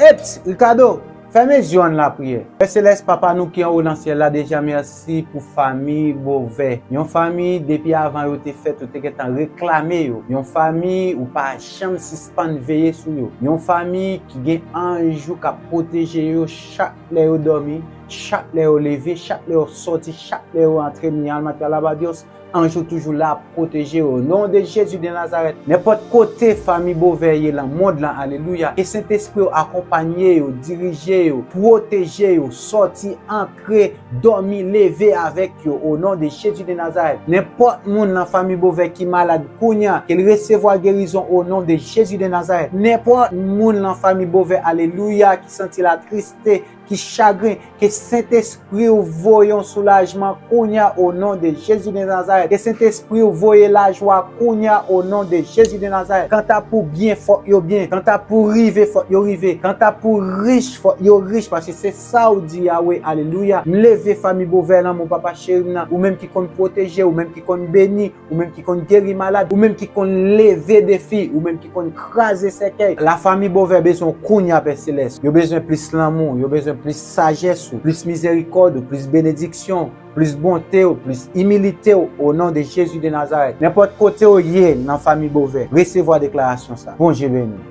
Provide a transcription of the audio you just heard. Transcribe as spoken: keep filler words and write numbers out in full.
Eps, Ricardo, fèmen zye w, ann lapriyè. Pè Selès, Papa nou ki anwo nan syèl la, deja mèsi pou fanmi Bovè. Yon fanmi, depi avan yo te fèt, ou te gentan reklame yo. Yon fanmi, ou pa janm sispann veye sou yo. Yon fanmi ki gen anj ou k ap pwoteje yo chak lè yo dòmi, chak lè yo leve, chak lè yo sòti, chak lè yo antre, mi alma te alaba Dios. Anj ou toujou la ap pwoteje yo. O non de Jezi de Nazarèt, nenpòt kote fanmi Bovè ye nan mond lan, alelouya, ke Sentespri w akonpanye yo, dirije yo, pwoteje yo, sòti, antre, dòmi, leve avèk yo. O non de Jezi de Nazarèt, nenpòt moun nan fanmi Bovè ki malad kounye a, ke l resevwa gerizon o non de Jezi de Nazarèt. Nenpòt moun nan fanmi Bovè, alelouya, ki santi l atriste, ki chagren, ke Sentespri w voye yon soulajman kounye a o non de Jezi de Nazarèt. Ke Sentespri w voye lajwa kounye a o non de Jezi de Nazarèt. Kanta pou byen, fòk yo byen. Kanta pou rive, fòk yo rive. Kanta pou rich, fòk yo rich, paske se sa w di, Yawe, alelouya. M leve fanmi Bovè nan men w, Papa cheri m nan, ou menm ki konn pwoteje, ou menm ki konn beni, ou menm ki konn geri malad, ou menm ki konn leve defi, ou menm ki konn kraze sèkèy. Lafanmi Bovè bezwen w kounye a, Pè Selès. Yo bezwen plis lanmou, yo bezwen plis sajès ou, plis mizerikòd ou, plis benediksyon, plis bonte w, plis imilite w, o non de Jezi de Nazarèt. Nenpòt kote w ye nan fanmi Bovè, resevwa deklarasyon sa. Bondye beni w.